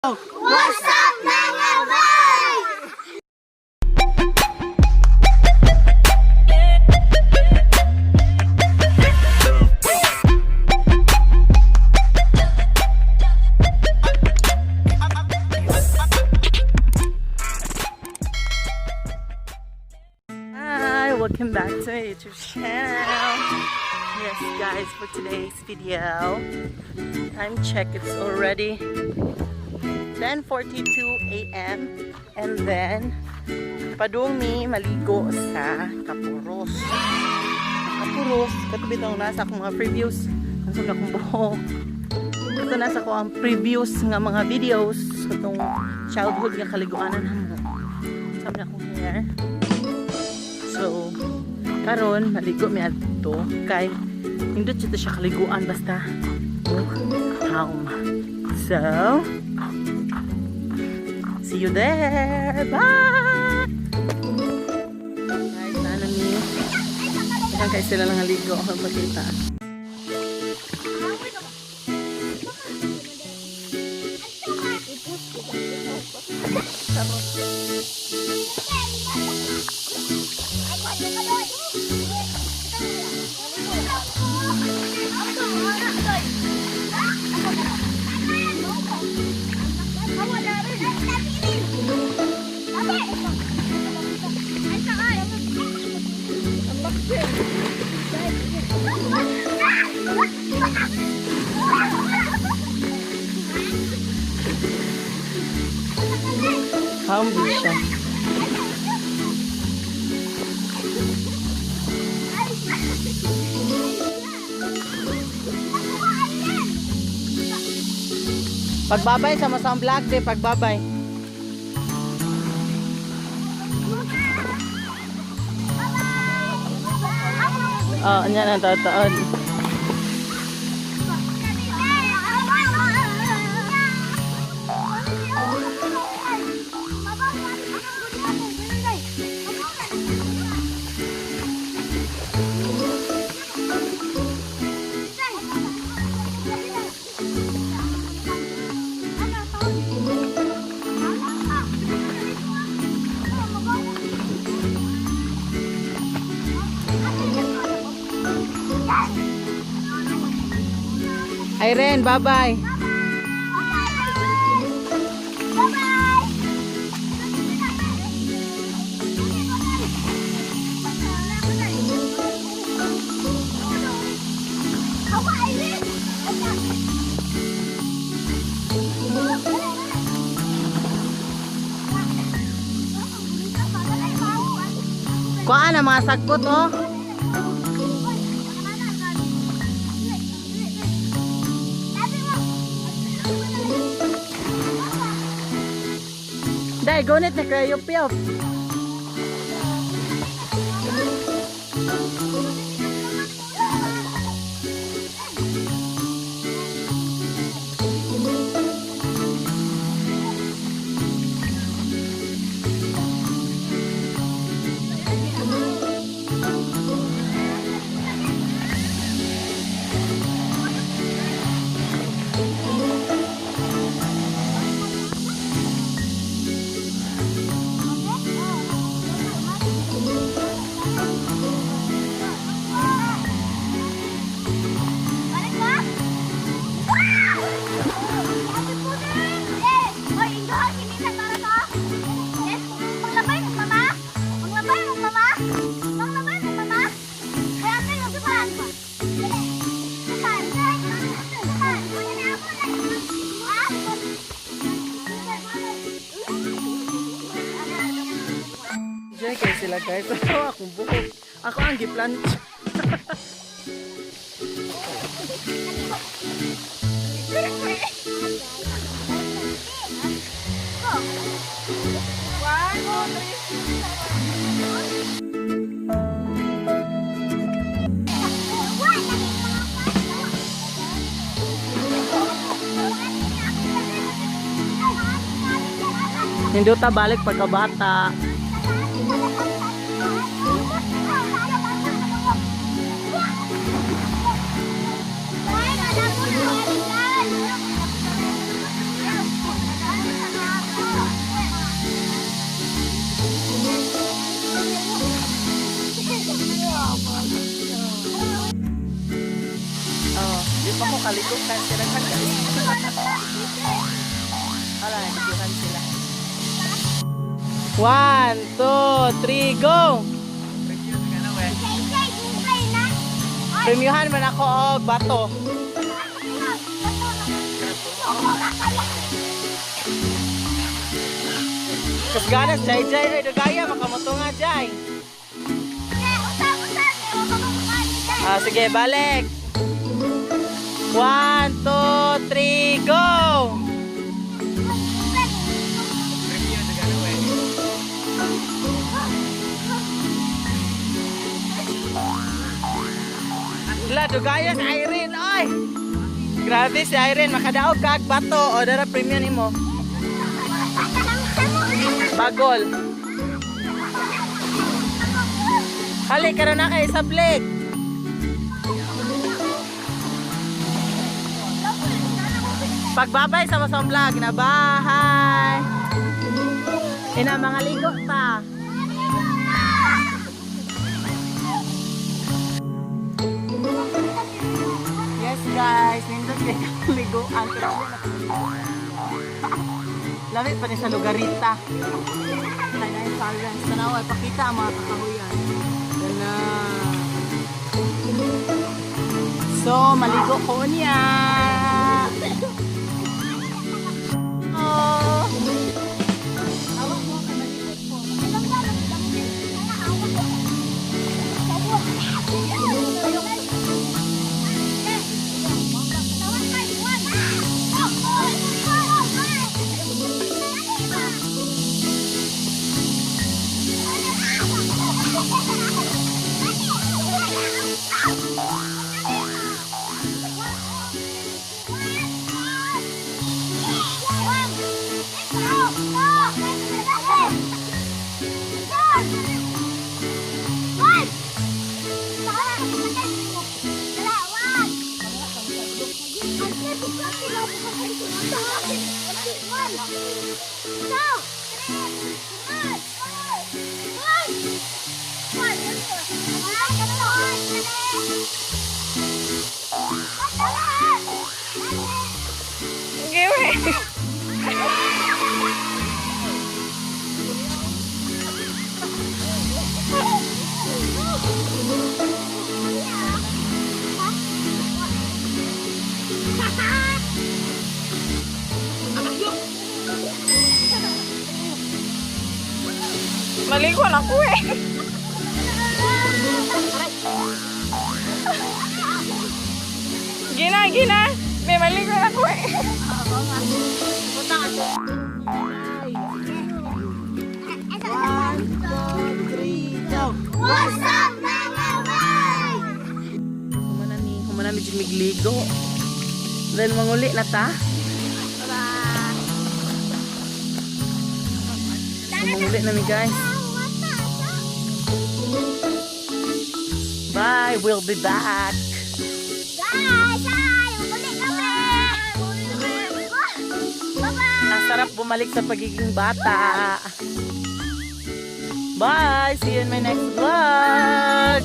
What's up, mga bay? Hi, welcome back to my YouTube channel. Yes, guys, for today's video, time check, it's already 10:42 a.m. And then, padung mi maligo sa Kapuros. Kapuros, kato bitong nasa akong mga previews. Ang sumna akong buhok. Ito nasa ko ang previews nga mga videos sa itong childhood nga kaliguanan namo. Sabi na akong hair. So, karon maligo mi adto kay nindot jud to siya kaliguan basta home. So, see you there. Bye. Guys, naa mi. Kan kay sila lang ligo ako pakita. Humble siya. Pagbabay sa masang vlog de pagbabay. Oh, anya na tataon. Irene, bye-bye. Kuan ang mga sagbot oh. Dai, gunit na kayo piyop. Enjoy kayo sila, guys. Ako akong buhok. Ako ang giplanch. Nindota balik pagkabata. Bye. Ligo kan sila kan guys. Wala, videohan sila. One, two, three, go! Premiuhan man ako og bato. Kasganas, Jai Jai, ay dugaya, makamuto nga Jai. Ah, sige, balik. One, two, three, go! La, dugaya si Irene, oy! Grabe si Irene, makadaog kag bato. O, dara premium nimo. Bagol. Hali, karon na kay sa blik. Pagbabay sa masong vlog na bye. Ina mga ligo ta. Yes guys, nindot kay liguan pero dili na kami. Lamit pa ni sa lugarita. Ay na parents, tanaw ay pakita ang mga kakahuyan. Gana. So, maligo ko niya. Oh. Maligo na ko eh. Gina, gina. May maligo na ko eh. One, two, three, go! What's up, mga bay? Humana ni, humana mi migligo. Then manguli na ta. So, manguli na mi guys. Bye, we'll be back. Guys, hi! Uli kami! Bye-bye! Ang sarap bumalik sa pagiging bata. Bye! See you in my next vlog!